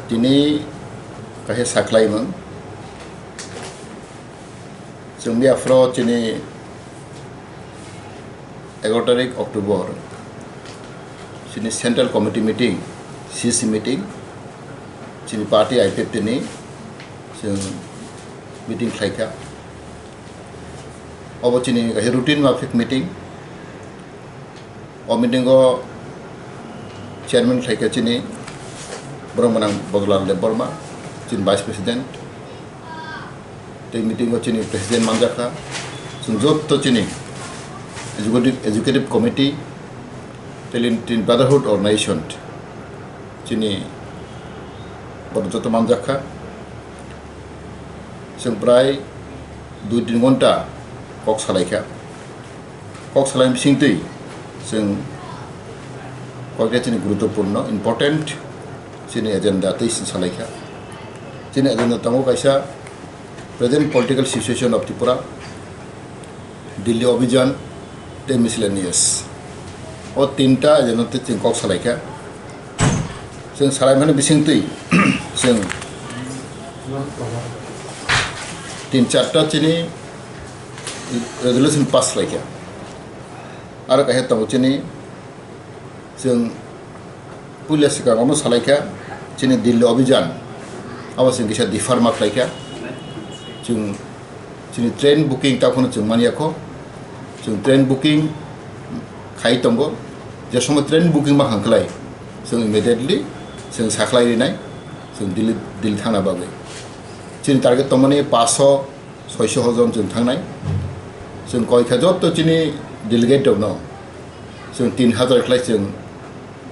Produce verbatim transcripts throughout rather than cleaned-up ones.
Tini kaisa sakhlaimung. Chwng miya phro chini egaro tarik October chini Central Committee meeting, C C meeting, chini party I P F T ni chwng meeting khlaikha. Obo chini kaisa routine mafik meeting. O meeting o chairman khlaikha chini borok mwnang Bojolal Debbarma, chini vice president. Tei meeting o chini president manjakha. Chwng jotto chini executive, executive committee, tei chini brotherhood organization chini borok jotto manjakha. Chwng prai dui tin ghonta kok salaikha. Kok salaini bisingtwi chwng koikta chini guruttopurno, important chini agenda tei chwng salaikha. Chini agenda tongo kaisa present political situation of Tripura, Delhi Abhijan tei miscellaneous. O tinta agenda tei chwng kok salaikha. Chwng salaimani bisingtwi chwng tin charta chini resolution pass khlaikha. Aro kaisa tongo chini, chwng puila swkang omo salaikha, chini Delhi Abhijan, abo chwng kisa dipharma khlaikha. Chwng chini train booking ta phano chwng manyakho. Chwng train booking khai tongo. Je somoy train booking ma hangkhlai, chwng immediately chwng sakhlai rinai, chwng Delhi, Delhi thangna bagwi. Chini target tongmani paso soiso jon chwng thangnai. Chwng koikha jotto chini delegate rokno chwng tin hazar khlai chwng,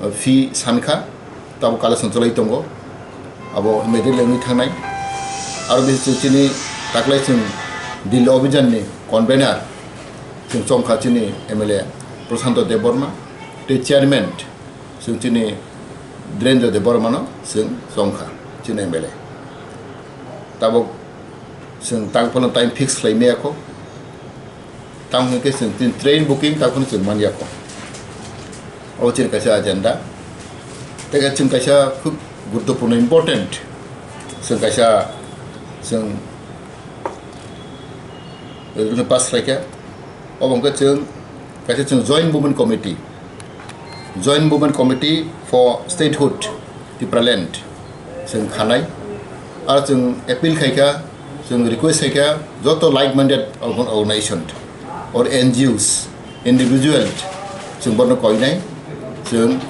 uh, fee sankha, tabo collection cholai tongo, abo immediately wngwi thangnai. Aro bisi chwng chini taklai chwng Delhi Abhijan ni convener chwng chongkha chini M L A Prashanto Debbarma tei chairman chwng chini Dhirendra Debbarma no chwng chongkha chini M L A. Tabok chwng tang phano time fix khlai maya kho. Tang hwnkhe chwng tin train booking tang phano chwng manya kho. Abo chini kaisa agenda. Tei chwng kaisa khub guruttopurno important chwng kaisa chwng resolution pass khlaikha. Obo hwnkhe chwng kaisa chwng Joint Movement Committee, Joint Movement Committee for Statehood Tipraland chwng khanai. Aro chwng appeal khaikha, chwng request khaikha joto like-minded organ-, organization or N G Os, individual chwng bono koinai. Chwng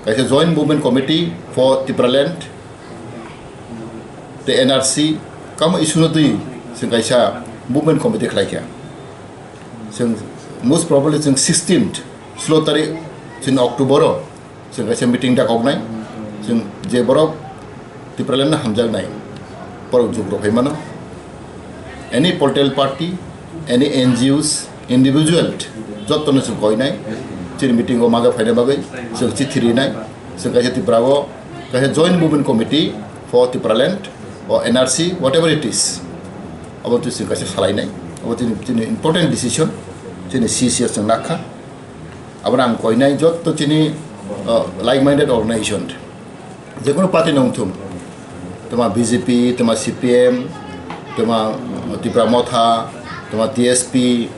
kaisa Joint Movement Committee for Tipraland tei N R C kamo issue no twi chwng kaisa movement committee khlaikha. Chwng most probably chwng sixteenth, sulo tarik chini October o chwng kaisa meeting da koknai. Chwng je borok Tipraland no hamjaknai borok jugrok hai mano. Any political party, any N G Os, individual, jotto no chwng koinai. Chini meeting o maga phaina bagwi chwng chithi rinai. Chwng kaisa Tripura o kaisa Joint Movement Committee for Tipraland o N R C, whatever it is, abo twi chwng kaisa salainai. Abo chini, chini important decision, chini C C S chwng nakha. Abono ang koinai jotto chini, uh, like-minded organization, jekunu party no wngthung, toma B J P, toma C P M, toma Tipra Motha, toma T S P,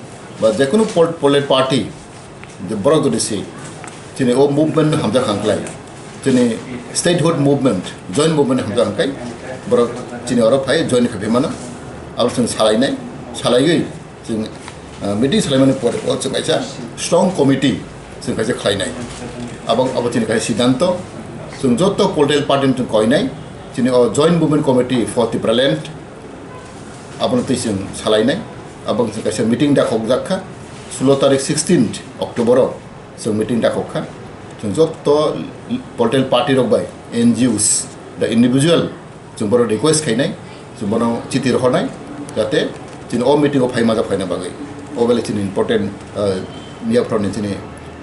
ba jekunu pol-, political party, je borok jodi se chini o movement no hamjak hangklai, chini statehood movement, joint movement hamjak hangkai, borok chini oro phai join khaiphi mano, abo chwng salainai, salaigwi chwng, ah, meeting salaimani pore o chwng kaisa strong committee chwng kaisa khlainai. Abo, abo chini kaisa siddhanto, chwng joto political party ni chwng koinai, chini o Joint Movement Committee for Tipraland, abono twi chwng salainai. Abo chwng kaisa meeting dakhokjak kha, sulo tarik sixteenth October o chwng meeting dakhok kha. Chwng joto political party rok bai, N G Os, the individual, chwng bono request khainai, chwng bono chithi rohornai, jate chini o meeting o phai majak phaina bagwi. O bele chini important, ah, miya phoroni chini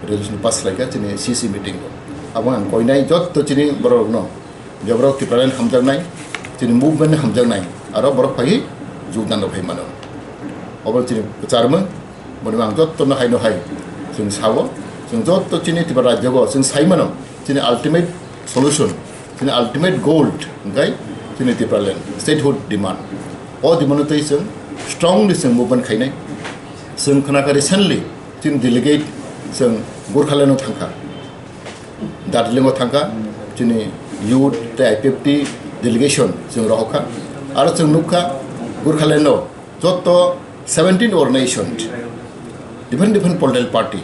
resolution pass khlaikha chini C C meeting o. Abo ang koinai joto chini borok rokno, je borok Tipraland hamjaknai, chini movement hamjaknai, aro borok phai jogdan rok phai mano. Obo chini kwcharmung, boni ang jotto no hai no hai chwng sao, chwng jotto chini Tripura rajyo o chwng sai mano, chini ultimate solution Chini ultimate goal hwnkhe chini Tipraland statehood demand. O demand twi chwng strongly chwng movement khainai. Chwng khwnakha recently chini delegate chwng Gurkhaland-o thangkha. Darjeeling-o thangkha, chini youth tei I P F T delegation chwng rohorkha. Aro chwng nukkha Gurkhaland-o joto seventeen organization, different different political party,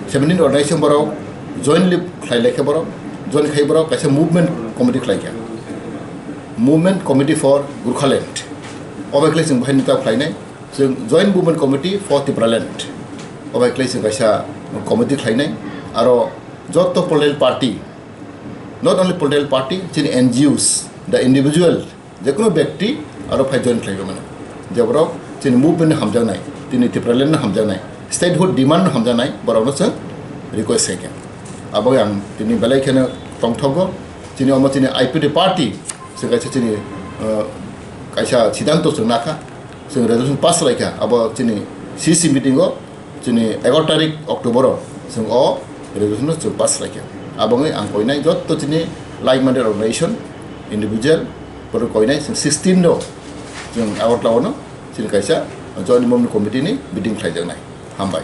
seventeen organization borok jointly khlai laikha borok, join khai borok kaisa movement committee khlaikha, Movement Committee for Gurkhaland. Obo khlai chwng bahai nita khlainai, chwng Joint Movement Committee for Tipraland. Obo khlai chwng kaisa committee khlainai, aro joto political party, not only political party, chini N G Os, the individual, jekunu bekti aro phai join khlaiwi mano. Je borok chini movement no hamjaknai, chini Tipraland no hamjaknai, statehood demand no hamjaknai, borokno chwng request khaikha. Abo ang tini belai kheno tongthogo. Chini omo chini I P F T party se kaisa chini, uh, kaisa siddhanto chwng nakha, chwng resolution pass khlaikha. Abo chini C C meeting o chini egaroh tarik October o chwng o resolution no chwng pass khlaikha. Abo wngwi ang koinai joto chini like-minded organization, individual, borok koinai chwng sixteen no chwng Agartala o no chini kaisa joint movement committee ni meeting khlaijaknai. Hambai.